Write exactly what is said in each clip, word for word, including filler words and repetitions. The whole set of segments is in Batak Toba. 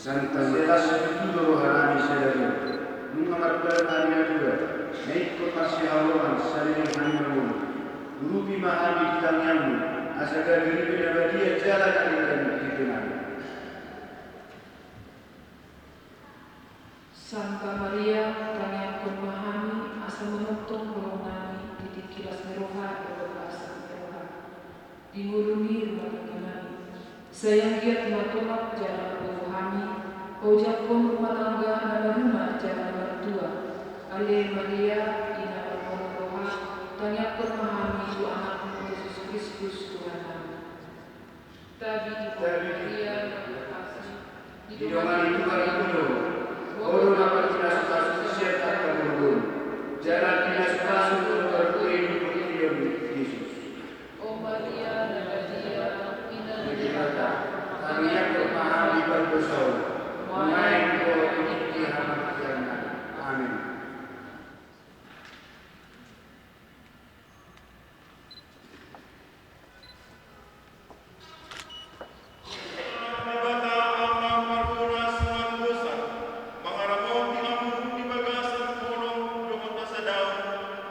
Santa Maria, las tutu do rohanami sadari on. Nunga marpadan hami Natua, na ingkon marsihaholongan saleleng hami mangolu. Urupi ma hami di tangiangmu, asa gabe ripe na badia jala na denggan di tenami. Santa Maria, tangiangkon ma hami asa manongtong holongnami di tingki las ni roha dohot basa ni roha di ngolumi rumah tangganami. Sai anggiat ma tongtong jala marboto hami paojakhon rumah tangga na maruma jala na martua. Ale Maria, ina parboru roha, tangiangkon ma hami tu anakmu Jesus Kristus Tuhannami. Tabi tabi Maria, di dongan itu baru dulu. Boru dapat pinasupasu siap tak kabulbul. Jalan pinasupasu untuk berkuih di Yesus. O Maria, na badia, ina ni Debata, tangiangkon ma hami pardosa on, nuaeng dohot di tingki hamartiangan. Amin. Debata Ama marbolas mangosan, mangaramoti hamu di bagasan holong dohot hasadaon,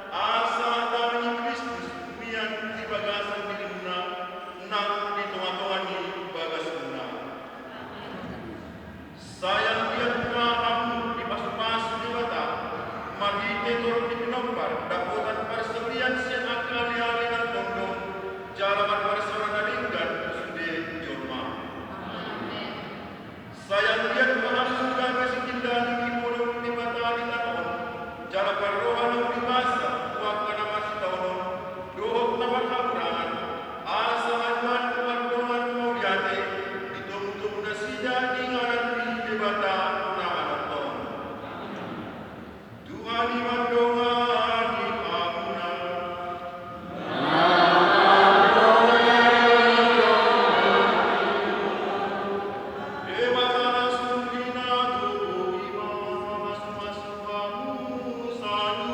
asa dame ni Kristus mian di bagasan dirimuna, nang di tongatonga ni bagasmuna. Sai anggiat ma hamu dipasupasu Debata, marhite torup ni pinompar, dapotan parsaulian sian angka aleale na tondong, jala marparsaoran na denggan tu sude jolma. Sai anggiat ma hamu gabe sitindali ni holong ni Debata di tano on, jala parroha na umibasa tu angka na marsitaonon dohot na marhahurangan, asa haduan mardongan mauliate di tomutomu nasida di inganan ni Debata na manongtong. Tuhan i mandongani hamuna. Debata na sumurung i ma mamasumasu hamu saluhutna.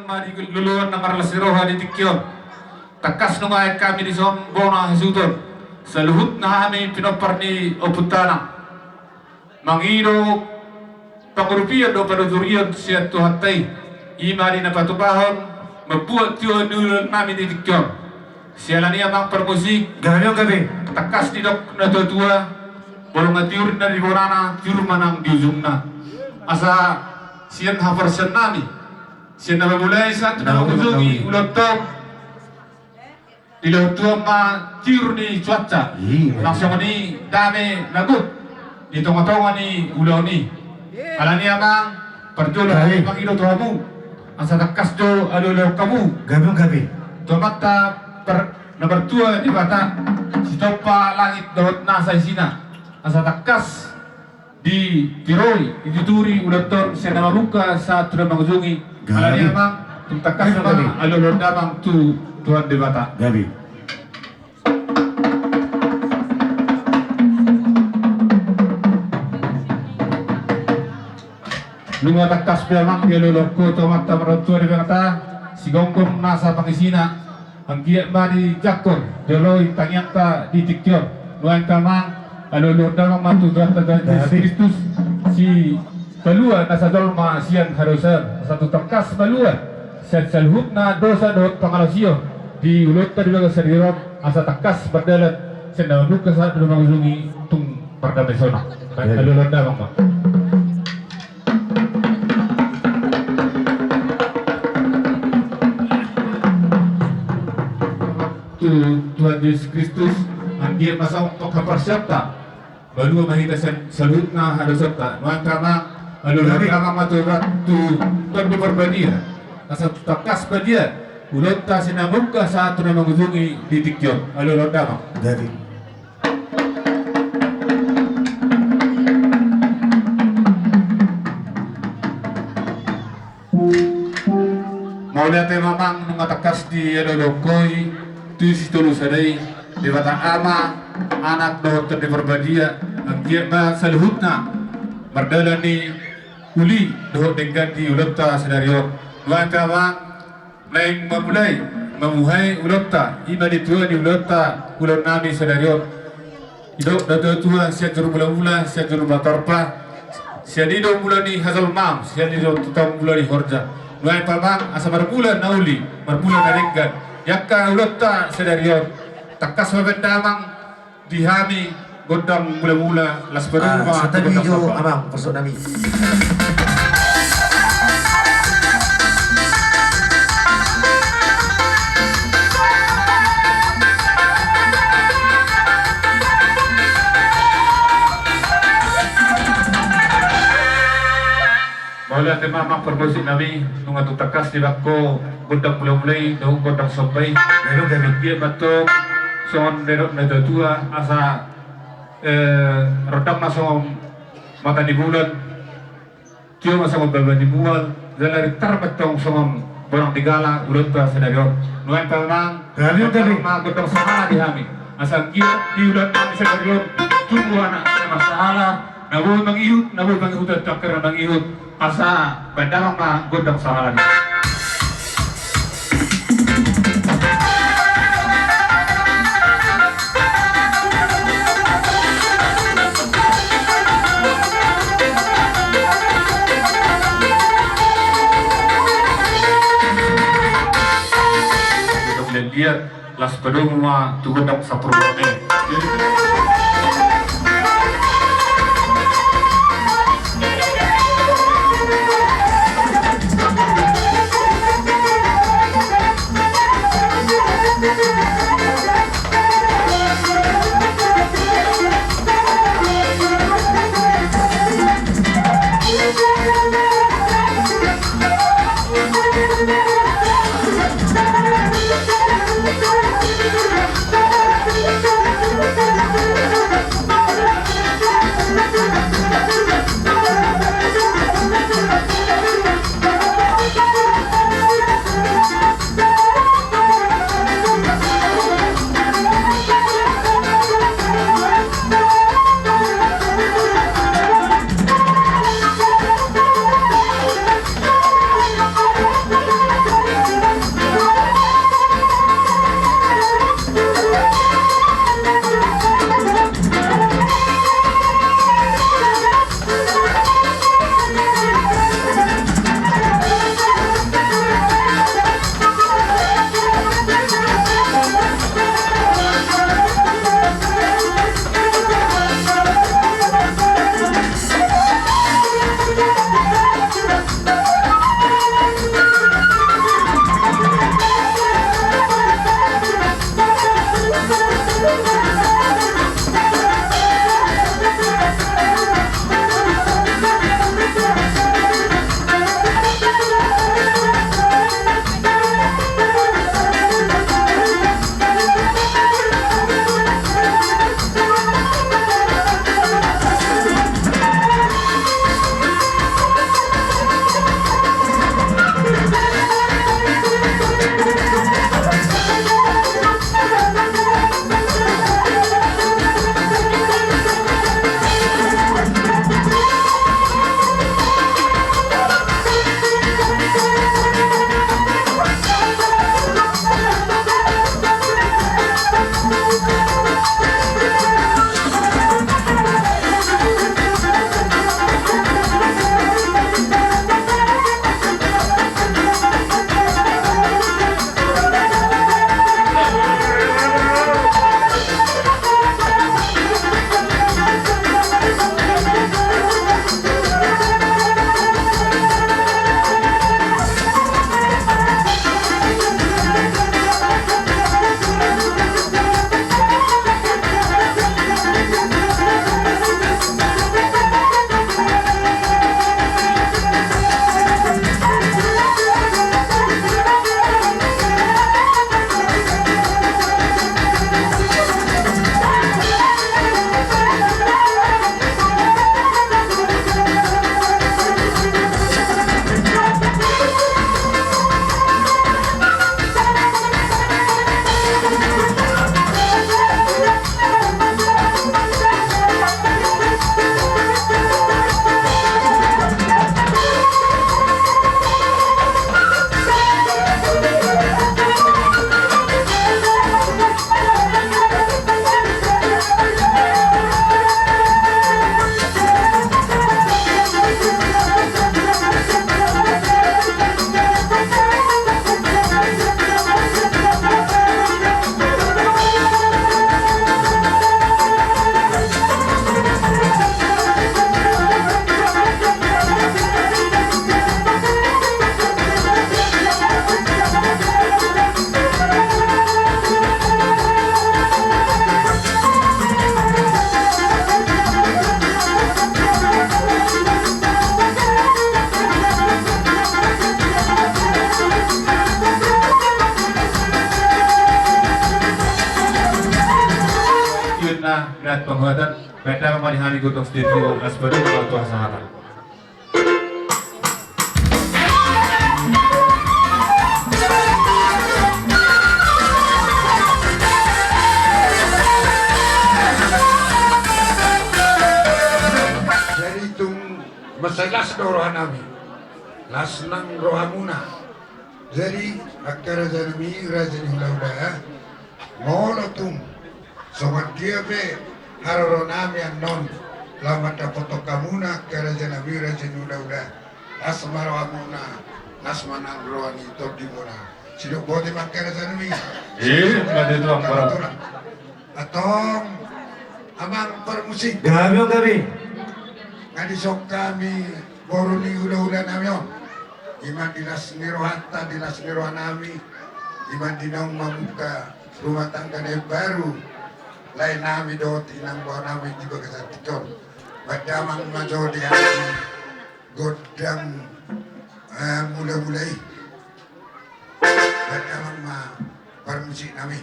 Ma di loloan na marlas ni roha di tingki on. Tangkas nunga aek hami dison bona hasuhuton. Saluhutna hami pinompar ni ompunta na mangido pangurupion dohot panuturion sian Tuhanta i. I ma di na patupahon mambuat tio ni ulaon nami di tingki on. Siala ni i amang parmusik. Gabe on gabe. Tangkas didok na tuatua, molo nga tiur na di bonana, tiur ma nang di ujungna. Asa sian haporseaon nami, sian na mamulai sahat tu na mangujungi ulaonta on, dilehon Tuhan ma tiur ni cuaca. Iya. Nang songon i dame na gok di tongatonga ni ulaon i. Alani i amang, parjolo hami mangido tu hamu, asa tangkas do alualuhon hamu. Gabe on gabe. Tu Amanta na martua Debata, sitompa langit dohot nasa isina, asa tangkas ditiroi, dituturi ulaonta on sian na mamungka sahat tu na mangujungi. Gabe. Alani i amang, tung tangkas ma alualuhon damang tu Tuhan Debata. Gabe. Nunga tangkas pe amang dialualuhon ho tu Amanta na martua Debata, sigomgom nasa pangisina, anggiat ma dijangkon jolo i tangiangta di tingki on. Nuaeng pe amang, alualuhon damang ma tu Tuhanta Jesus Kristus, sipalua nasa jolma sian hadosaon, asa tung tangkas malua sian saluhutna dosa dohot pangalaosion di ulaonta di bagasan sadari on, asa tangkas mardalan sian na mamungka sahat tu na mangujungi tung pardamehon. Alualuhon damang ma. Tu Tuhan Jesus Kristus, anggiat ma songon haporseaonta, malua ma hita sian saluhutna hadosaonta. Nuaeng pe amang, alualuhon damang ma tu Tondi Parbadia, asa tung tangkas badia ulaonta sian na mamungka sahat tu na mangujungi di tingki on. Alualuhon damang. Gabe. Mauliate ma amang, nunga tangkas dialualuhon ho i tu Sitolusada i, Debata Ama, Anak dohot Tondi Parbadia, anggiat ma saluhutna mardalan ni uli dohot denggan di ulaonta sadari on. Nuaeng pe amang, naeng mamulai, mamuhai ulaonta, i ma di tua ni ulaonta, ulaon nami sadari on. Didok na tuatua, sian jolo mulamula, sian jolo matorpa, sian i do mula ni hajolmaon, sian i do tongtong mula ni horja. Nuaeng pe amang, asa marmula na uli, marmula na denggan di angka ulaonta sadari on. Tangkas ma baen damang di hami gondang mulamula, las padomu ma tu gondang samba. Amang, parsuk nami. Mauliate ma amang parmusik nami, nunga tung tangkas dibaen ho gondang mulamula i dohot gondang samba i. Gabe on gabe. Anggiat ma antong songon didok na tuatua, asa, eh, rondang ma songon mata ni bulan, tio ma songon baba ni mual, jala rintar ma antong songon bonang ni gala ulaonta sadari on. Nuaeng pe amang, gabe on gabe, baen damang ma gondang sahala di hami, asa anggiat di ulaon nami sadari on tumbu anak na marsahala, na boi mangihut, na boi mangihuthon tu angka na mangihut. Asa baen damang ma gondang sahala. Las padomu ma tu gondang sampurna i. Inat panghuatan, baen damang ma di hami gotong setia, las ma di roha tu hasahatan. Jadi tung mansai las do rohanami, las nang rohamuna. Jadi angka rajanami, raja ni hulahula, molo tung songon dia pe haroronami annon laho mandapothon hamuna angka rajanami, raja ni hulahula, las ma rohamuna, las ma nang roha ni tondimuna. Sidok boti ma angka rajanami. Antong amang parmusik. Gabe on gabe. Nga dison hami boru ni hulahulanami on. Ima di las ni rohanta, di las ni rohanami. Ima di naung mambuka rumah tangga na baru. Laenami dohot inang baoanami di bagasan tingki on. Baen damang ma jo di hami gondang, eh, mulamula i. Baen damang ma parmusiknami.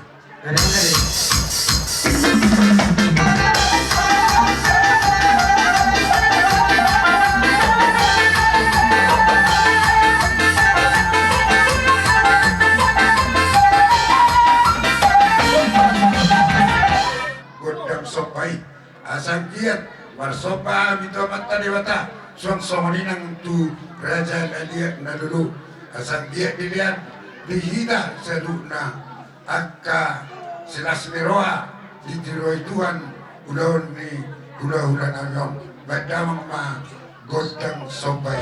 Gondang somba i. Asa anggiat marsomba hami tu Amanta Debata, suang songon i nang tu raja na liat na lolo. Asa anggiat dilehon di hita saluhutna angka silas ni roha, diridoi Tuhan ulaon ni hulahulanami on. Baen damang ma gondang somba i.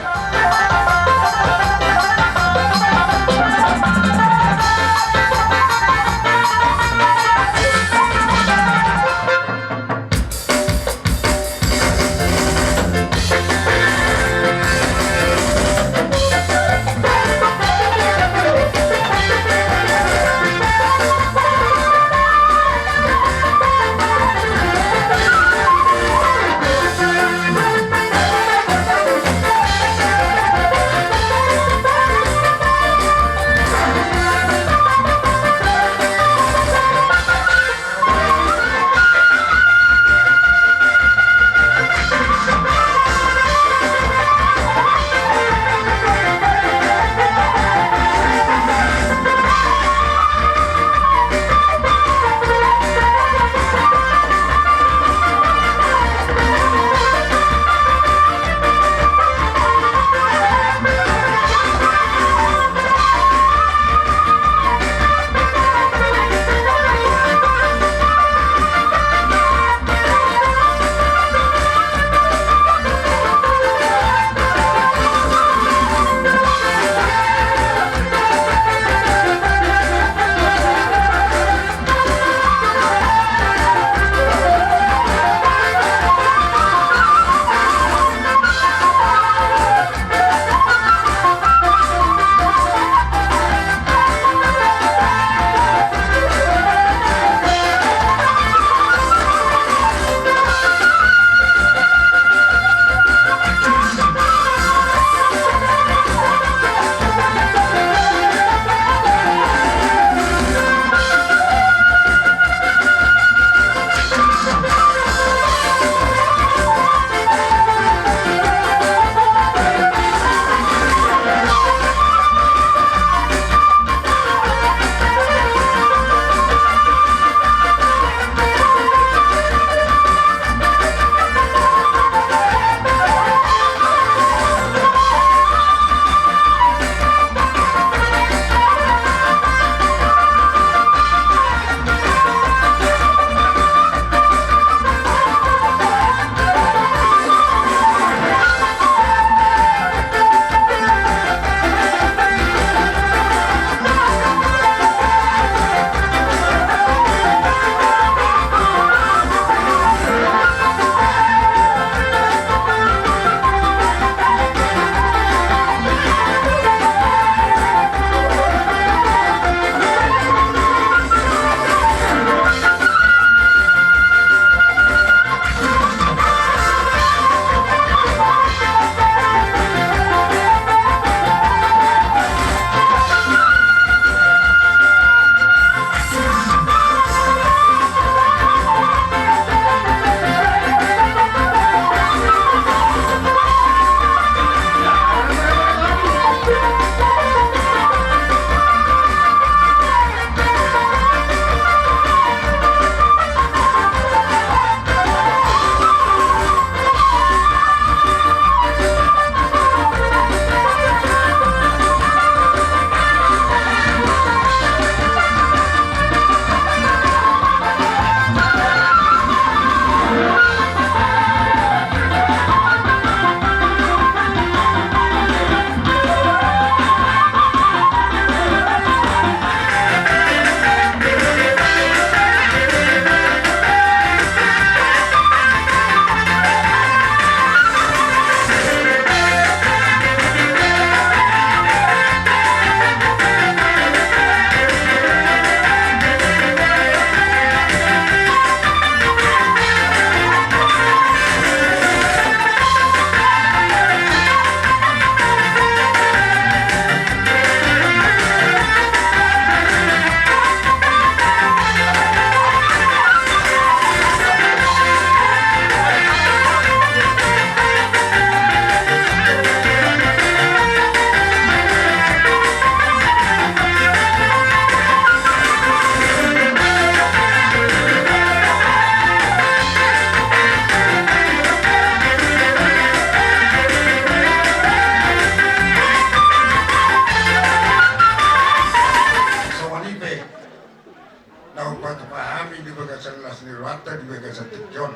Patupa hami di bagasan las ni rohanta di bagasan tingki on.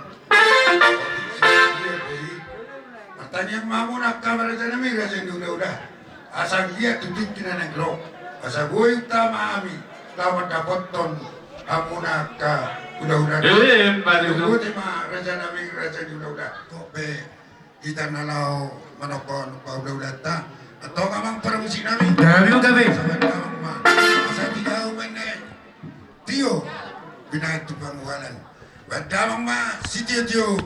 Martangiang ma hamuna angka raja nami, raja ni hulahula. Asa anggiat tu tingki na naeng ro, asa boi utama hami laho mandapothon hamuna angka hulahula. Emma tutu. Boti ma raja nami, raja ni hulahula. Hita na laho manopot hulahulanta. Antong amang parmusik nami. Gabe ma, gabe. Asa tiga umai nai. Tio. Binahen tu panguhalan. Bahen damang ma sitiotio.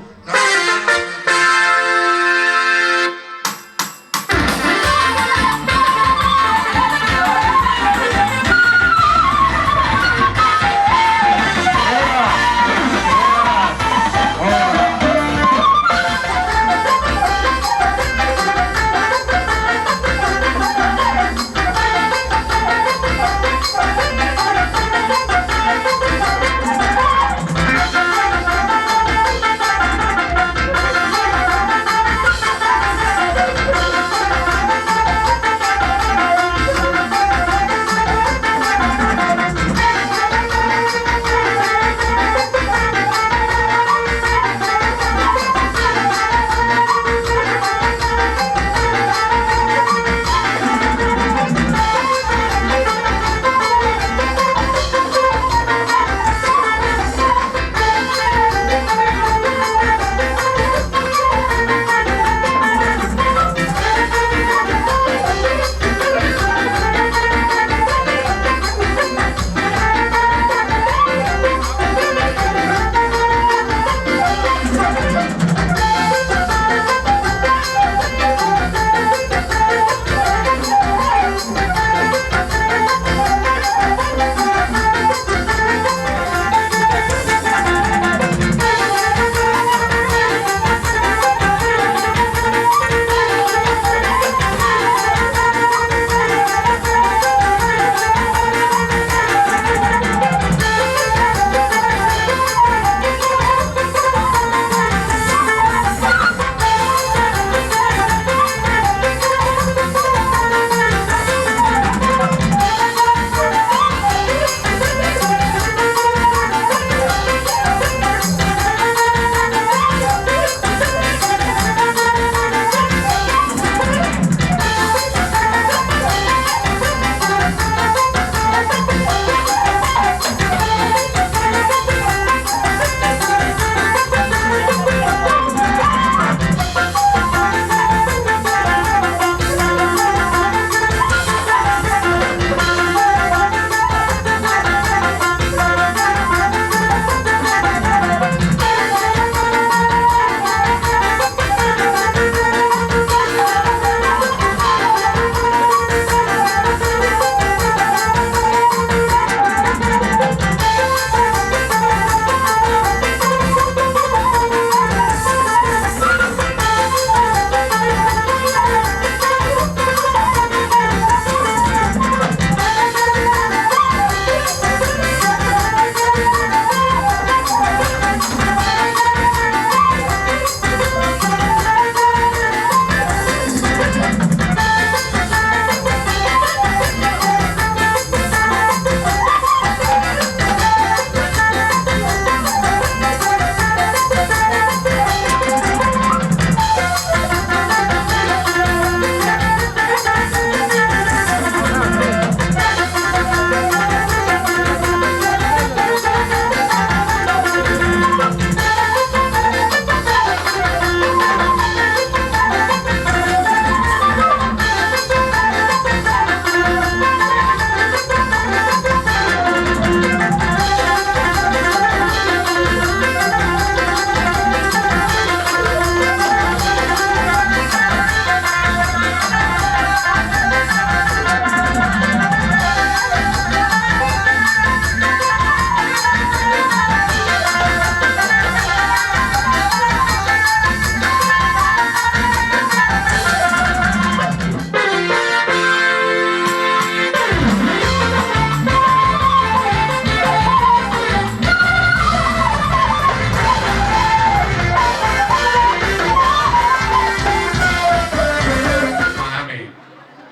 Hami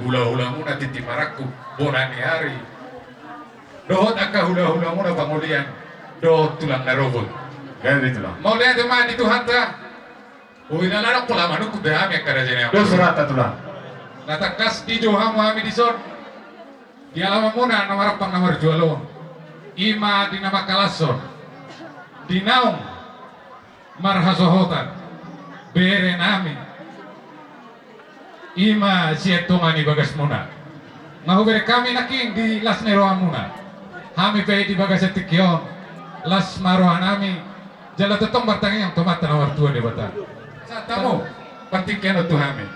hulahulamuna tintin marangkup bona ni ari. dohot angka hulahulamuna pangolian dohot tulang na robot. Gabe tulang. Mauliate ma di Tuhanta. Huhilala do pola manungkun be hami angka raja ni amang. Dos rohanta tulang. Na tangkas dijou hamu hami dison di alamanmuna na marampang na marjual on, i ma di na mangkalashon di naung marhasohotan berenami, i ma sian tonga ni bagasmuna. Nga hubereng hami nangkin di las ni rohamuna. Hami pe di bagasan tingki on las ma rohanami, jala tongtong martangiang tu Amanta na martua Debata. Sahat hamu partingkian on tu hami.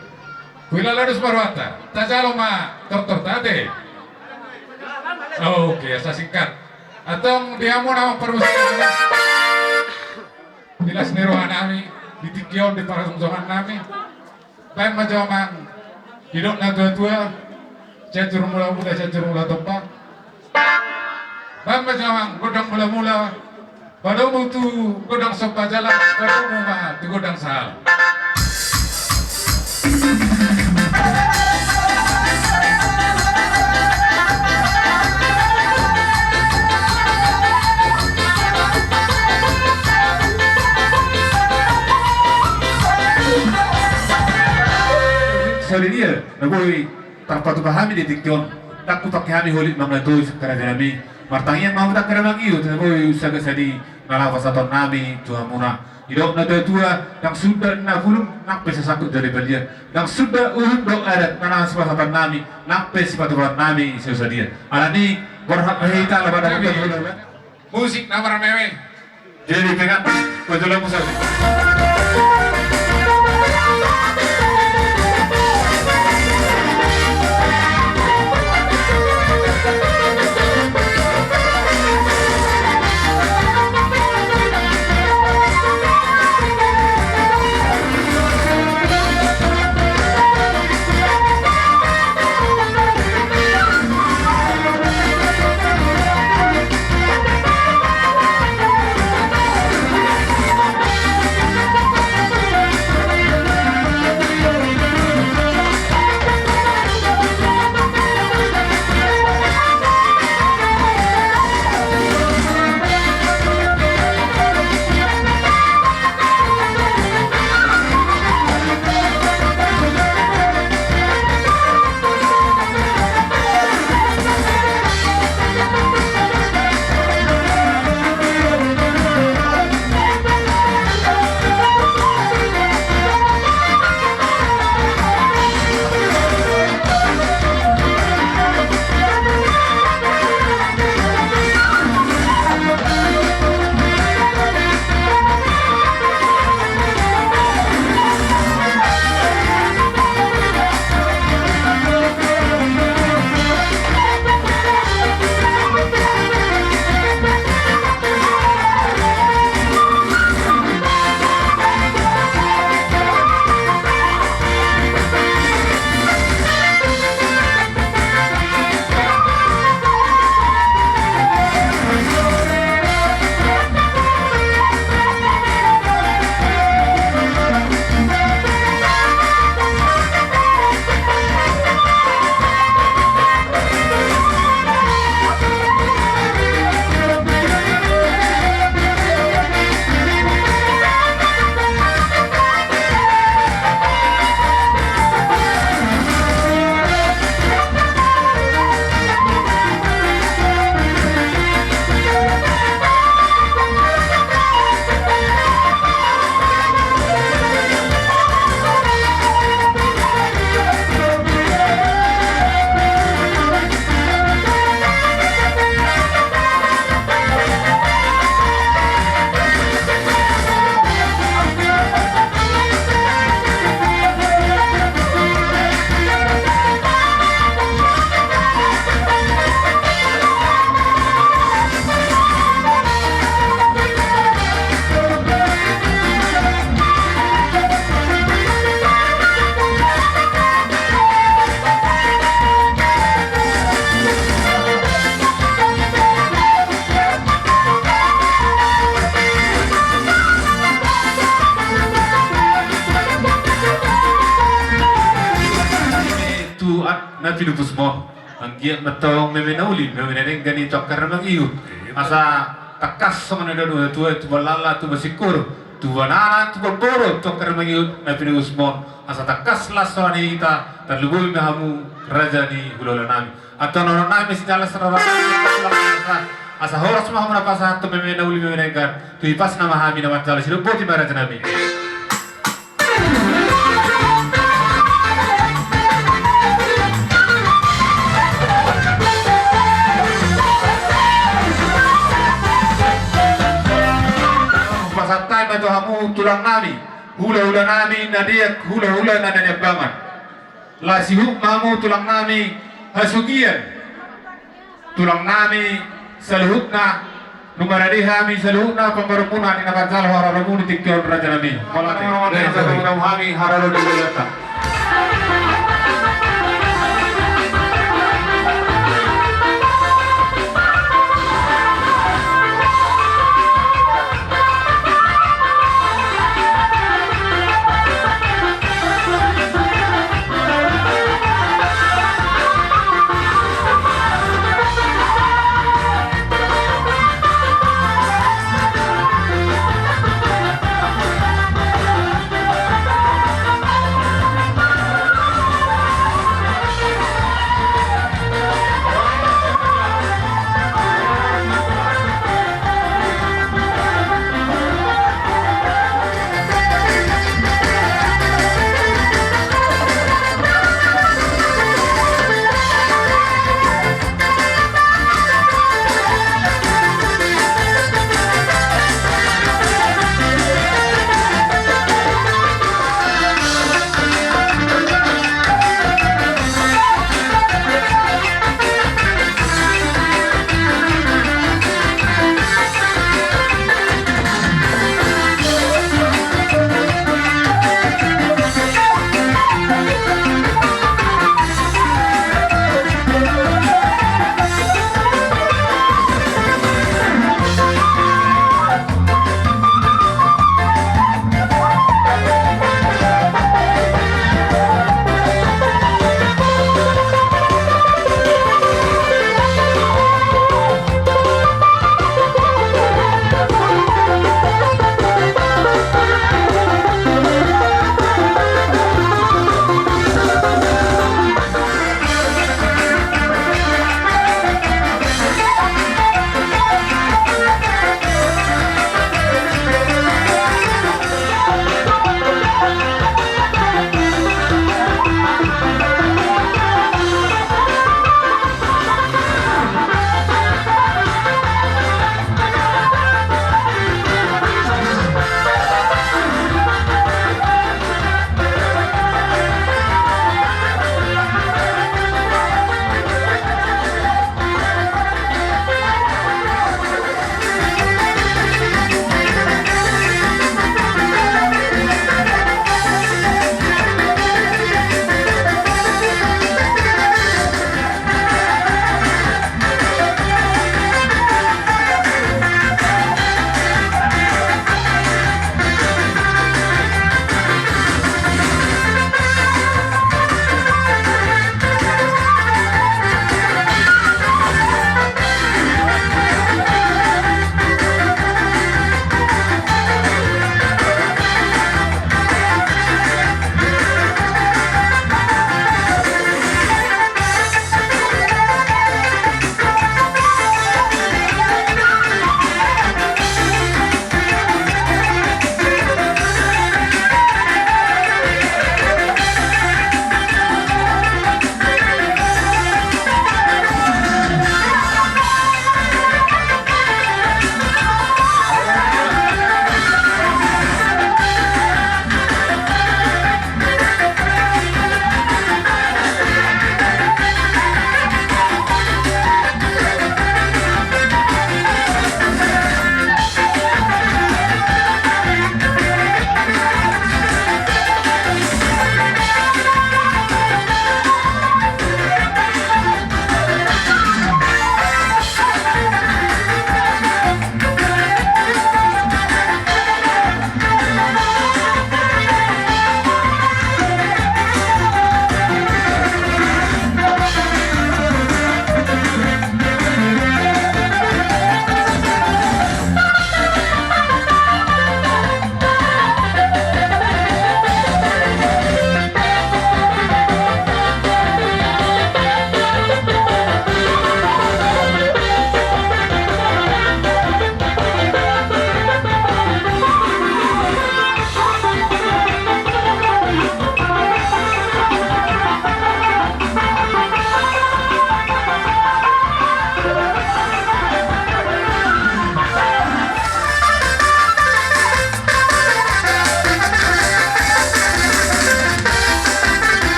Huhilala dos ma rohanta. Tajalo ma tortorta ate. Oke, asa singkat. Antong di hamu na mamparmusik di las ni rohanami, di tingki on di parjongjongannami. Baen ma jo amang, didok na tuatua, Cianjur Mula Muda, Cianjur Mula Tompa. Baen ma jo amang gondang mulamula, padomu tu gondang somba jala padomu ma tu gondang sahal. Sori dia, na boi tarpatupa hami di tingki on, ndang hupangke hami holit mangatoi sangkarajanami. Martangiang ma hami tu angka damang i, tu na boi sagat sadi na laho pasahatonnami tu hamuna. Didok na tuatua, ndang suda na bulung nang pe sasangkut jala balian, ndang suda uhum dohot adat na naeng sipasahatonnami nang pe sipatupaonnami sian sadia. Alani borhat ma hita laho pada. Musik na marmewe. Jadi pengan pajolo musik. Tu a na pinupus mo. Anggiat ma antong meme na uli, meme na denggan i tu angka na mangihut. Asa tangkas songon na nidok ni natuatua, tubuan laklak, tubuan singkoru, tubuan anak, tubuan boru, tu angka na mangihut na pinagusmon. Asa tangkas las roha ni hita, tarlumobi ma hamu raja ni hulahula nami. Antong na nami sijala sarara. Asa horas ma hamu na pasahat tu meme na uli, meme na denggan. Tu hipasna ma hami na manjalo, sidok boti ma raja nami. Pasahat hami ma tu hamu tulang nami, hulahula nami na deak, hulahula na niambangan. Las ihut ma hamu tulang nami hasugian. Tulang nami saluhutna, nunga rade hami saluhutna pambarumuna di na manjalo haroromuna di tingki on raja nami. Mauliate. Mauliate. Hami haroro di Debata.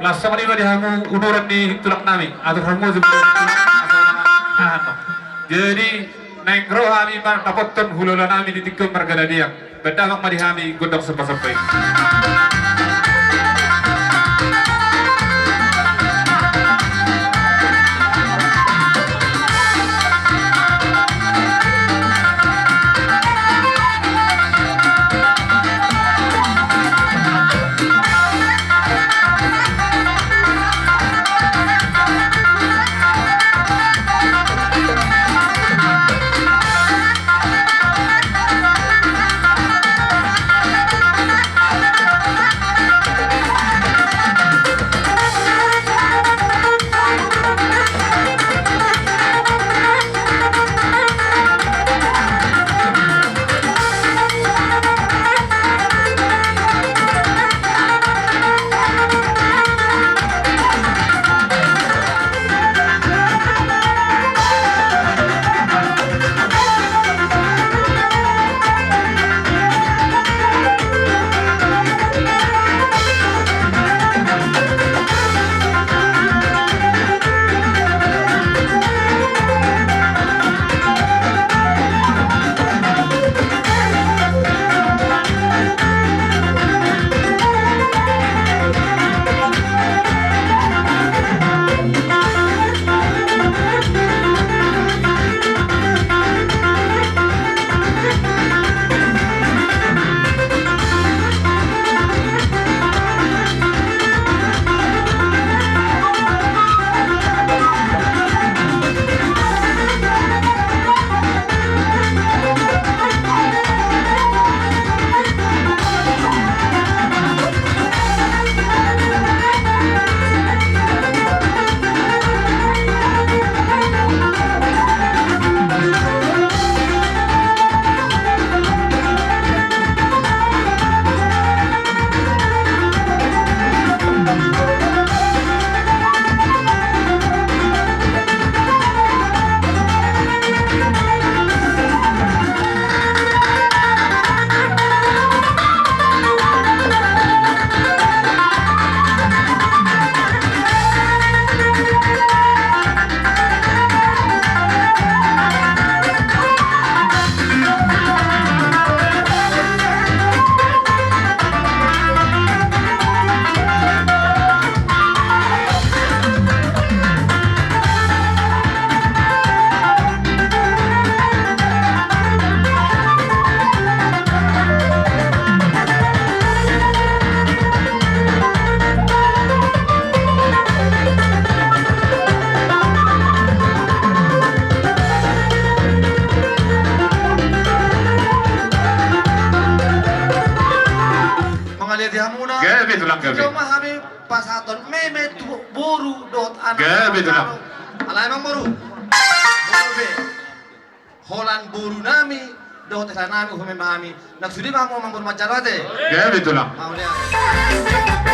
Laos songon i ma di hamu uduran ni tulang nami, atur hamu jumpa. Jadi naeng ro hami mandapothon hulahula nami di tingki on marga Dadiak. Baen damang ma di hami gondang somba-somba i. Mangaliat di hamuna. Gabe tulang, gabe. Joma hami pasahaton meme tu boru dohot anak. Gabe tulang. Alai amangboru. Boru be. Holan boru nami dohot hela nami, upa meme hami. Nang sude ma hamu amangboru manjalo ate. Gabe tulang. Mauliate.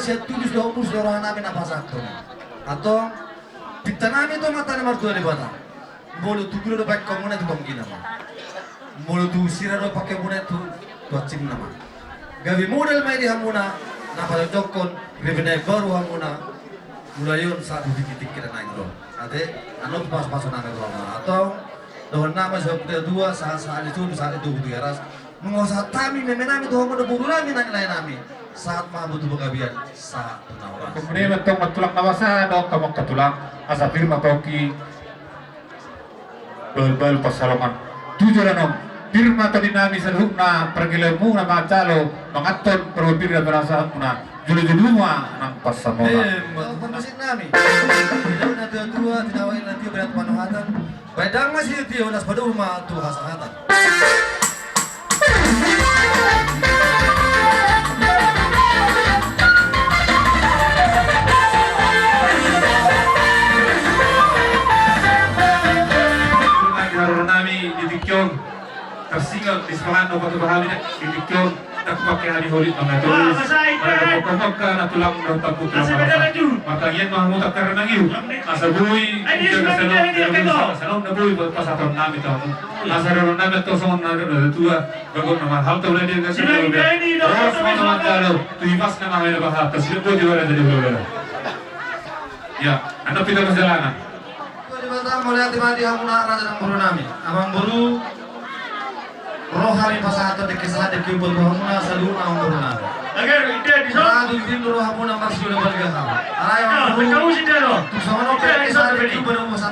Sian tulus dohot mulus do rohanami na pasahathon. Antong, pintanami do mata ni martua Debata. Molo tu gula do baen hamuna tu tonggina ma. Molo tu sira do baen hamuna tu, tu ansimna ma. Gabe modal ma i di hamuna, na pajongjongkon, ribena baru hamuna, mulai on sahat tu tingki-tingki na naeng ro. Ate, annon pasu-pasu nami ro ma. Antong, dohonon nami sahat tu tua, sahat, sahat di solu, sahat di tubu di aras. Nunga sahat hami, meme nami, tu hamu do boru nami, nang lae nami. Sahat ma hamu tu panggabean, sahat tu na horas. Kemudian mantong ma tulang na basa, dohot hamu angka tulang, asa pir ma pongki. Bahul-bahul pansalongan. Tu joloan on. Pir ma tondi nami saluhutna, pargellenmuna manjalo, manganhon parbue pir na pinasahatmuna. Jolo-jolo ma nang pansamotan. Eh, ma-, ma-, musik nami. Tidak na tua-tua, tidak awal na tua, berat panuhatan. Baik, dang masih dia ulas padu ma tu hasahatan. Nami di tingki on tersingot di semangat no patu bahami di tingki on. Ndang hupangke hami holit mangatur. Mangkok-mangkok na tulang dohot tampu tulang na basa. Martangiang ma hamu tangkar mangiu. Asa boi asa long na boi pasahaton nami tu hamu. Asa dohonon nami tu songon na tua. Gabe na marhalto na dia gabe na dia. Ros ma na mangalo. Tu ipas na mahal na bahat. Tersingot boi di wara jadi bola. Ya, anak kita perjalanan. Tua Debata, mauliate ma di hamuna raja nang boru nami. Amangboru, ro hami pasahathon dengke sahat dengke upa tu hamuna saluhut amangboru nami. Agar ide di sana. Ro hami pasahathon dengke upa tu hamuna. Alai amangboru, tung songon on pe dengke sahat dengke upa tu hamuna.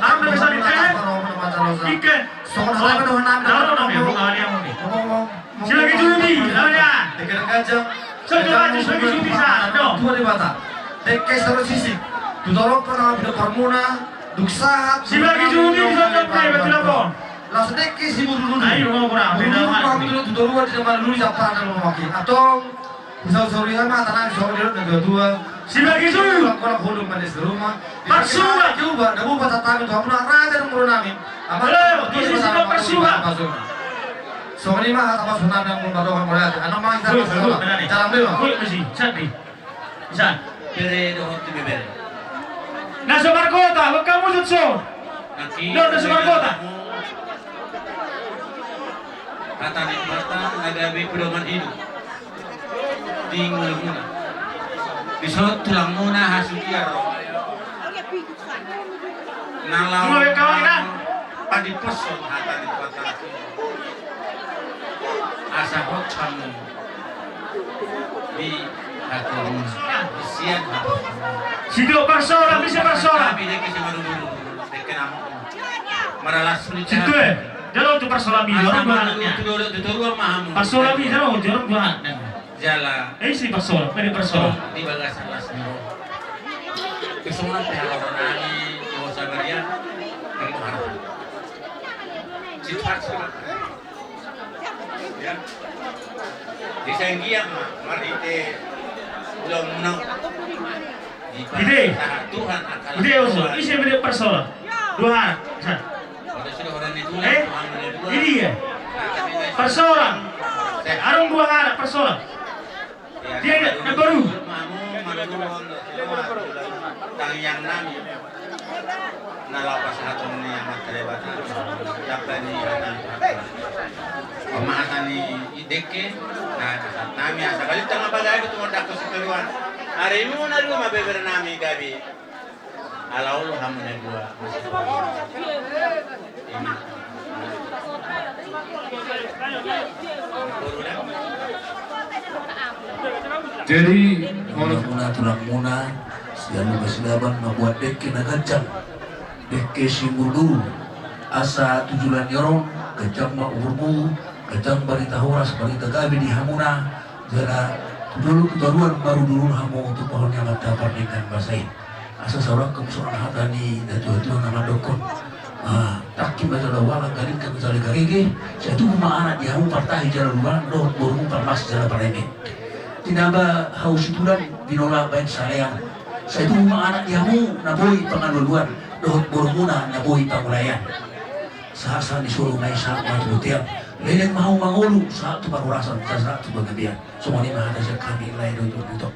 Songon on pe dohonon nami. Ngomong-ngomong. Sibagi judi, lawan ya. Dengke na ganjang. Satu lagi, sibagi judi, sa, do. Tua Debata. Dengke saro sisi. Tu torop na pinompar muna, dung sahat. Sibagi judi, bisa jawab, betul apa? Langsung dengke si buru-buru. Ayo, mau kurang. Buru-buru, buru-buru, tu torop di nama lulu, siapa ada mau maki. Antong. Bisa usuri ama tanang soal dia na tua-tua. Sibagi judi. Kolak-kolak hulung manis di rumah. Parsura. Coba, na bupa tatami tu hamuna raja nang boru nami. Halo, isi sida parsura. Songon i ma hata pasu nami nang boru nami. Ano ma hita parsura. Jalan dulu. Kulit mesi, sandi. Bisa. Bere dohot tu bebere. Na so markota, lo kamu jut so. Lo na so markota. Hata ni mata, na gabe pedoman hidup. Di ngolumuna. Di son tulangmuna hasugian ro. Na laho padiposhon hata ni Debata. Asa hot hamu di hatuamu. Di sian hatuamu. Sidok parsola, bisa parsola. Tapi dia kasi maruburu. Dia kena mau. Maralas sulit. Situ e. Jalo tu parsola mi. Asa jorong ma duahatna. Tu toru ma hamu. Parsola mi jalo jorong duahatna. Jala. Eh, si parsola, mari parsola. Di bagasan las ni roha. Kesunat ya orang nami, di Hosagaria. Memang harus. Situ harus. Ya. Di senggiang ma, marhite ulang menang. Ide. Ide, oso. Ise mede parsola. Dua hara. Sa. Eh? Ide ya. Parsola. Arung dua hara, parsola. Dia, dia, dia baru. Tangiang nami. Na laho pasahaton ni Amanta Debata. Dapat ni hata ni Debata. Pamahatan ni dengke. Na, pasahat nami asa galit tangah bagai betul ndak ko sitoruan. Ari mu na dua ma beber nami gabe. Ala olo hamu na dua. Jadi, molo muna tulang muna, sian Lumban Silaban mambuat dengke na ganjang. Dengke simbur dulu. Asa tu joloan ni on, ganjang ma umurmu, ganjang barita horas, barita gabe di hamuna, jala tu dolok tu toruan marudurur hamu tu pohon ni Amanta Pardenggan Basa i. Asa saurangkon songon hata ni natuatua na mandokkon. Ah, tangki ma jala ualang, galingka ma jala garege, sai tubu ma anak di hamu partahi jala lualang dohot borumu parmas jala pareme. Tinaba hau situlan binola baen salean. Sai tubu ma anak di hamu na boi pangalualuan dohot borumuna na boi pangulaean. Sahat-sahat ni solu ma i sahat ma tu bontean. Leleng ma hamu mangolu sahat tu parhorasan, sahat tu panggabean. Songon i ma hata sian hami, lae dohot buto.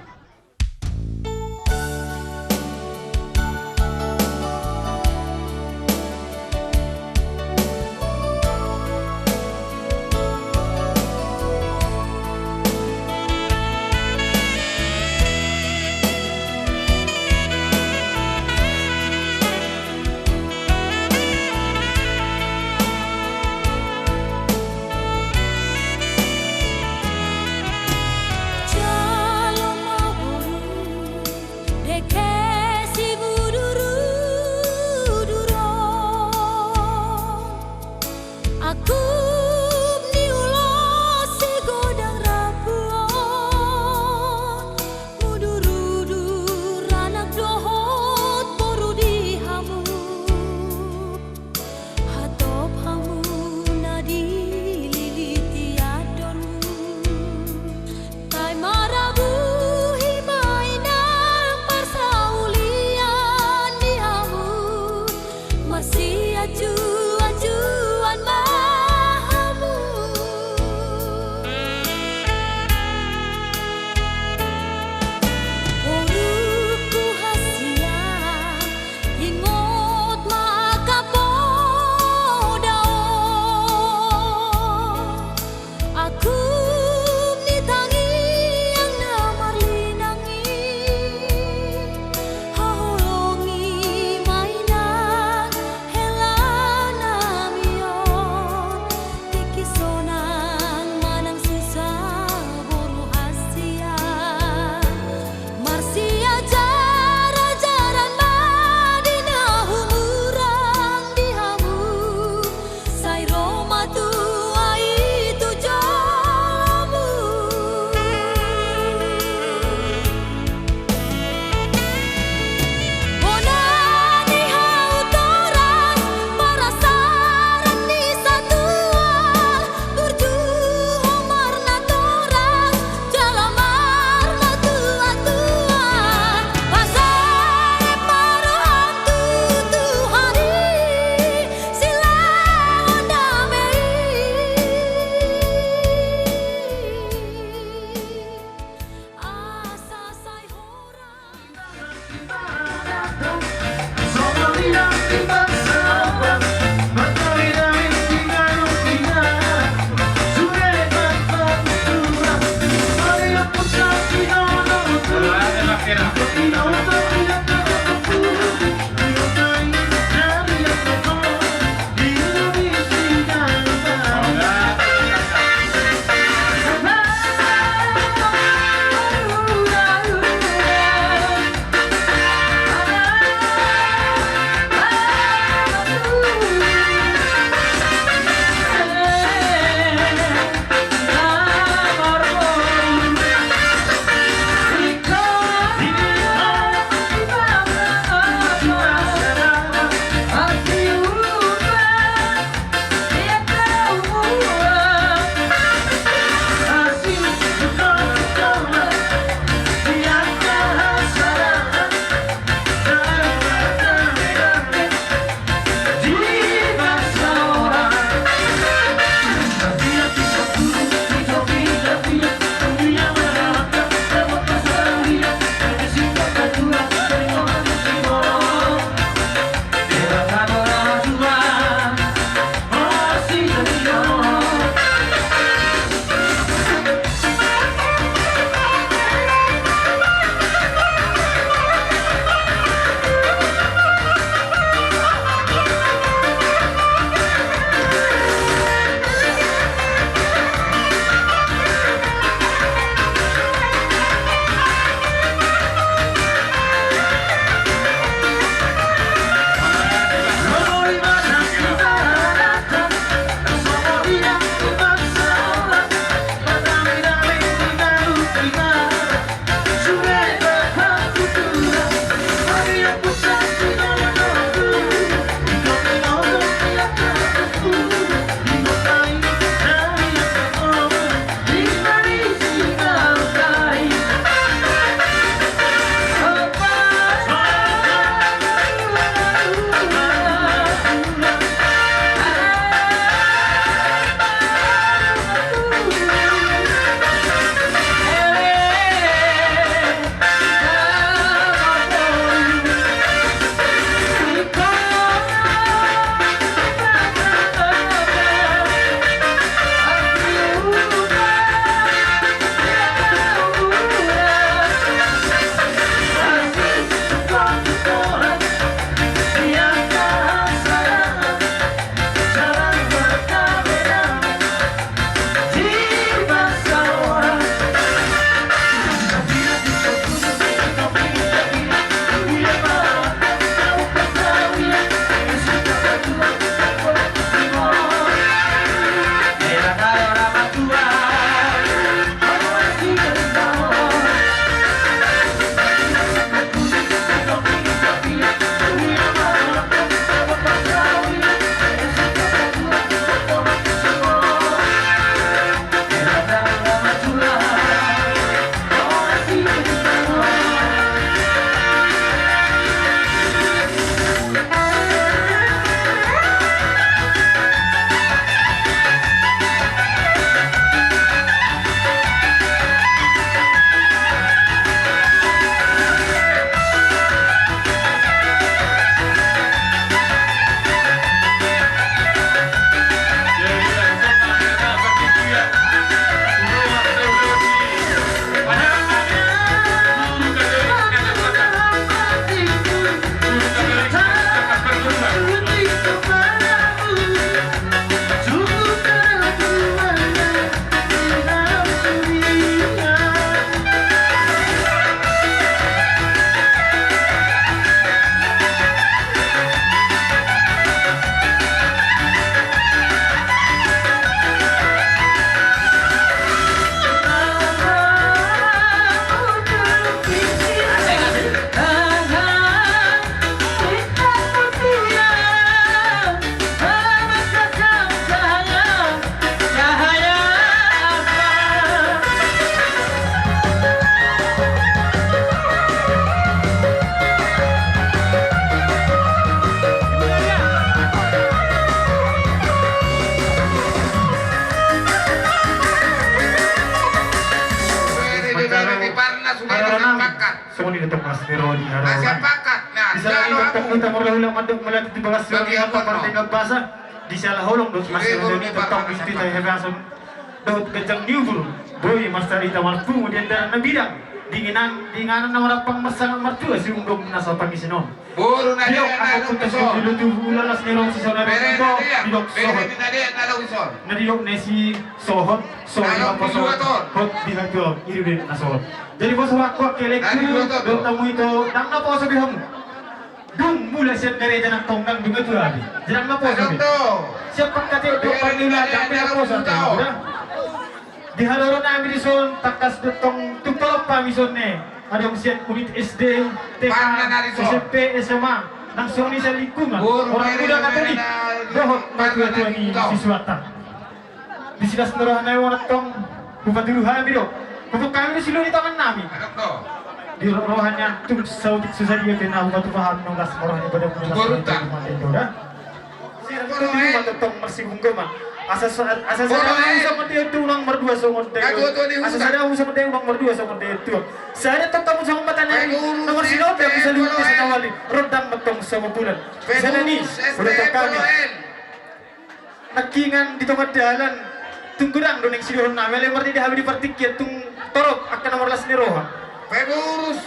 Haroro nami. Songon i do tong las ni roha di haroro nami. Di sala i do tong hita marhula mandok mauliate tu bagas ni roha ni hita pardenggan basa. Di sala holong do las ni roha ni hita tong di hita hagason dohot ganjang ni umur. Boi marsarita marpungu di andalan na bidang. Di inganan, di inganan na marampang marsangap martua siundung nasa pangisi on. Boru na dia na dong di son. Di lutu ulalas ni rong si son na dong di son. Bere na dia na dong di son. Na didok na si sohot, sohot di hatuaon, hot di hatuaon, i do na sohot. Jadi boso, aku akelek tu, dong tamu ito, dang na poso be hamu. Dung mulak sian gareja nang tong dang dung atu abi. Jadi dang na poso be. Siap pakkate do pangila dang be na poso be hamu da. Di haroro nami di son, tangkas do tong tung tolop hami son ne. Adong sian unit S D, T K, S M P, S M A. Nang songon i sian lingkungan orang muda Katolik dohot natua-tua ni siswanta. Di silas ni roha nami on tong hupatudu hami do. Hupuk hami do silua ni tangan nami. Di roha ni antum saotik so sadia pe na hupatupa hami nang las ni roha ni badan. Sirang tu di rumah tentong marsibunggo ma. Asa sa- asa sada hamu songon dia tu unang mardua songon dia. Asa sada hamu songon dia unang mardua songon dia tu. Sada tong tamu songon mata nai. Nomor sinopi aku saluhut di sana wali. Rondang ma tong sama bulan. Di sana ni udah tong kami. Nangkingan di tonga dalan. Tung godang do naeng sidohonon nami, alai marnida hami di partingkian tung torop angka na marlas ni roha. Pengurus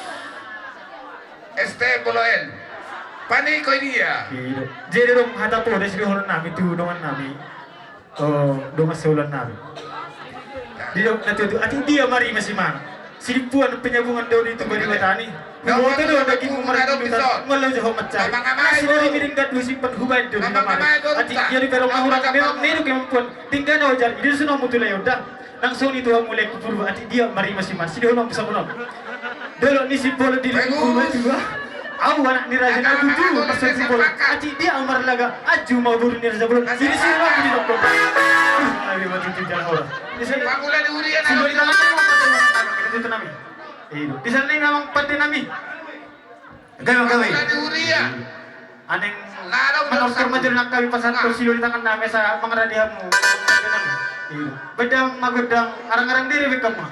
S T M Boloen. Paniko i dia. Jadi dong hata poda sidohonon nami tu dongan nami. Oh, dongan seulan nami. Didok na tutu, atik dia ma rima si mana. Sidimpuan penyambungan daun itu bagi batani. Huboto do dagingmu marindungan, ngollo jo ho mancari. Asi dari miring gadu simpan hubaen do di lamari. Atik dia di perong mahurang merong nedu kemampuan. Tinggal na wajar, i do suno mutulai onda. Nang songon i tu hamu lae ku Purba, atik dia ma rima si mana. Sidohonon on, songon on. Dolok ni Simbolon di Purba tua. Au anak ni raja na butuh, pasal Simbolon. Atik dia au marlaga, aju ma boru ni raja bolon. Ini si Romo di Lombok. Ayo mati tinggal orang. Di sini. Pangula di huria na. Sudah di tangan. Kita tutup nami. Iya. Di sana ini memang pande nami. Gawe, gawe. Aneng manortor ma jolo nang hami pasahat tu silua ni tangan nami asa mangaradi hamu. Iya. Bedang magedang arang-arang diri bekam ma.